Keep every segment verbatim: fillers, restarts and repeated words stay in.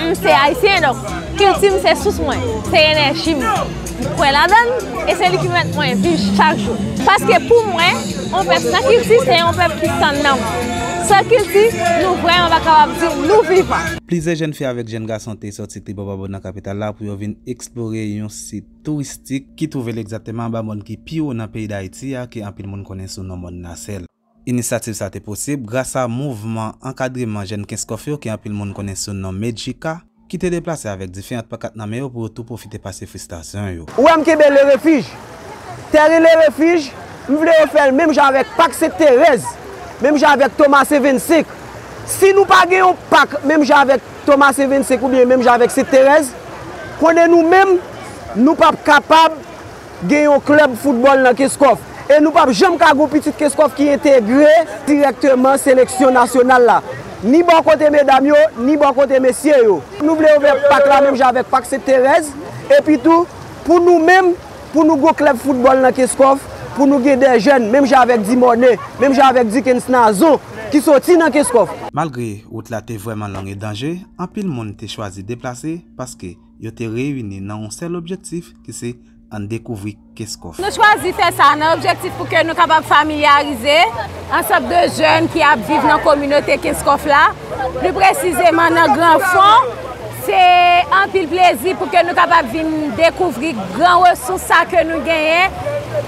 M se ayisyen, donk kilti m se sous mwen, se enèji m. M kwè ladan l, e se li ki pèmèt mwen viv chak jou. Paske pou mwen, yon pèp san kilti se yon pèp ki san nanm. San kilti, nou vrèman pa kapab di nou vivan. Plizyè jèn fi avèk jèn gason te sòti tribòbòbò nan kapital la pou yo vin eksplore yon sit touristik ki twouve l egzakteman anba mòn ki pi wo nan peyi Dayiti a, ke anpil moun konnen sou non mòn Nasèl. Inisyativ sa te posib gras a mouvman ankadreman jèn Kenskòf yo, ke anpil moun konnen sou non Medjika, ki te deplase avèk diferan pankat nan men yo pou yo tou pwofite pase fristrasyon yo. Ou wè m kenbe Le Refuge. Tèren Le Refuge, m vle yo fè l menm jan avèk Pak Sent Terèz, menm jan avèk Thomas Seventh Six. Si nou pa gen yon pak menm jan avèk Thomas Seventh Six oubyen menm jan avèk Sent Terèz, konnen nou menm, nou p ap kapab gen yon klèb foutbòl nan Kenskòf. E nou p ap janm ka gen yon pitit Kenskòf ki entegre dirèkteman seleksyon nasyonal la, ni bò kote medam yo, ni bò kote mesye yo. Nou vle ouvè pak la menm jan avèk Pak Sent Terèz, epi tou, pou nou menm, pou nou gen yon klèb foutbòl nan Kenskòf, pou nou gen de jèn, menm jan avèk Dimòne, menm jan avèk Dickens Nazon, ki soti nan Kenskòf. Malgre wout la te vrèman long e danje, anpil moun te chwazi deplase paske yo te reyini nan yon sèl objektif ki se ann dekouvri Kenskòf. Nou chwazi fè sa nan objektif pou ke nou kapab familyarize ansanm de jèn ki ap viv nan kominote Kenskòf la, pli presizeman nan Gran Fon. Se anpil plezi pou ke nou kapab vin dekouvri gran resous sa ke nou genyen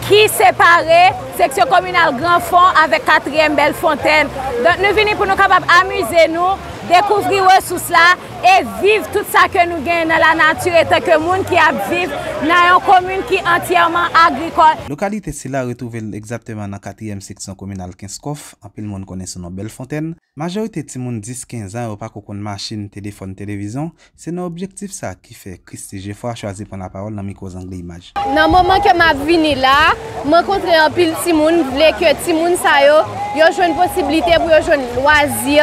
ki separe seksyon kominal Gran Fon avèk katriyèm Bèl Fontèn. Donk nou vini pou nou kapab amize nou, dekouvri resous la e viv tout sa ke nou genyen nan lanati etanke moun ki ap viv nan yon komin ki antyèman agrikòl. Lokalite sila retwouve l egzakteman nan katriyèm seksyon kominal Kenskòf, anpil moun konnen sou non Bèl Fontèn. Majorite timoun dis kenz an yo pako konn machin, telefòn, televizyon, se nan objektif sa ki fè Christy Geffroy chwazi pran lapawòl nan mikwo Zangle Imaj. Nan moman ke m ap vini la, m rankontre anpil timoun, m vle ke timoun sa yo, yo jwenn posiblite pou yo jwenn lwazi,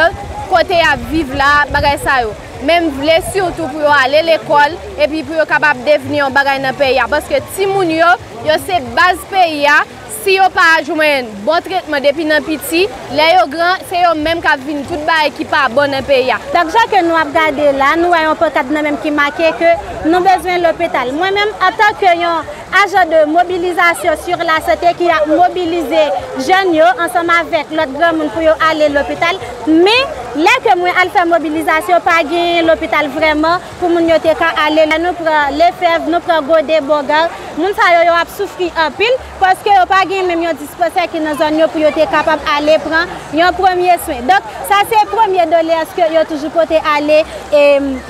kote y ap viv la, bagay sa yo. Men m vle sitou pou yo ale lekòl, epi pou yo kapab devni yon bagay nan peyi a, paske timoun yo, yo se baz peyi a. Si yo pa jwenn bon tretman depi nan piti, lè yo gran, se yo menm k ap vin tout bagay ki pa bon nan peyi a. Dakja ke nou ap gade la, nou wè yon pankat nan menm ki make ke nou bezwen lopital. Mwen menm, antanke yon ajan de mobilisation sur la santé ki ap mobilize jèn yo ansanm avèk lòt granmoun pou yo ale lopital, men lè ke mwen al fè mobilizasyon, pa gen lopital vrèman pou moun yo te ka ale. Lè nou pran Lefèv, nou pran Gode, Bògàn, moun sa yo, yo ap soufri anpil. Paske yo pa gen menm yon dispansè ki nan zòn yo pou yo te kapab ale pran yon premye swen. Donk, sa se premye doleyans ke yo toujou pote ale e,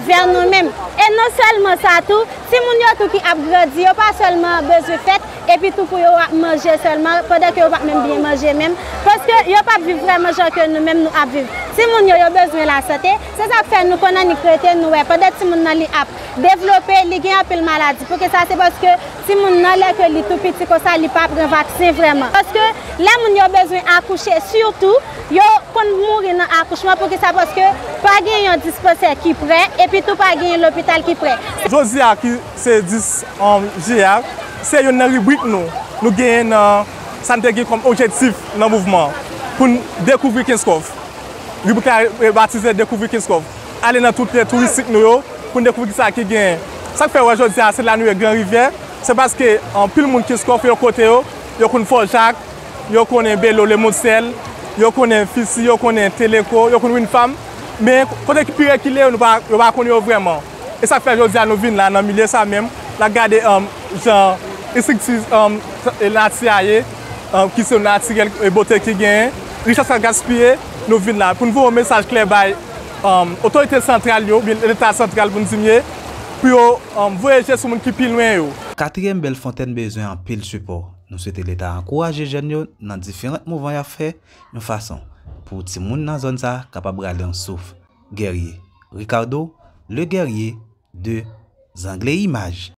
vè nou menm. E non sèlman sa tou, timoun yo tou ki ap grandi, yo pa sèlman bezwen fèt, epi tou pou yo ap manje sèlman, pandan ke yo p ap menm byen manje menm. Paske yo p ap viv vrèman jan ke nou menm nou ap viv. Timoun yo, yo bezwen lasante. Se sa k fè nou konn annik rete, nou wè, pandan timoun nan li ap devlope, li gen anpil maladi. Poukisa? Se paske timoun nan, lè ke li tou piti konsa, li pa pran vaksen vrèman. Paske lè moun yo bezwen akouche, sitou, yo konn mouri nan akouchman. Poukisa? Paske pa gen yon dispansè ki prè, epi tou pa gen yon lopital ki prè. Jodi a ki se dis jen a, se youn nan ribrik nou, nou genyen nan sa n te gen kòm objektif nan mouvman an, pou n dekouvri Kenskòf. Ribrik la batize Dekouvri Kenskòf. Ale nan tout lye touristik nou yo pou n dekouvri kisa ki genyen. Sa k fè w wè jodi a se la nou ye Gran Rivyè, se paske anpil moun Kenskòf yo kote yo, yo konn Fò Jak, yo konnen Belo, Lemosèl, yo konnen Fisi, yo konnen Teleko, yo konn Win Farm. Men kote ki pi rekile yo, nou pa, yo pa konn yo vrèman. E sa k fè jodi a nou vin la nan milye sa menm, n ap gade jan estrikti nati a ye, ki se natirèl e bote ki genyen, richès k ap gaspiye, nou vin la pou n voye yon mesaj klè bay otorite santral yo, oubyen Leta santral pou n di m ye, pou yo voye je sou moun ki pi lwen yo. Katriyèm Bèl Fontèn bezwen anpil sipò. Nou swete Leta ankouraje jèn yo nan diferan mouvman y ap fè, yon fason pou timoun nan zòn sa kapab rale yon souf. Guerrier Ricardo, Le Guerrier de Zangle Imaj.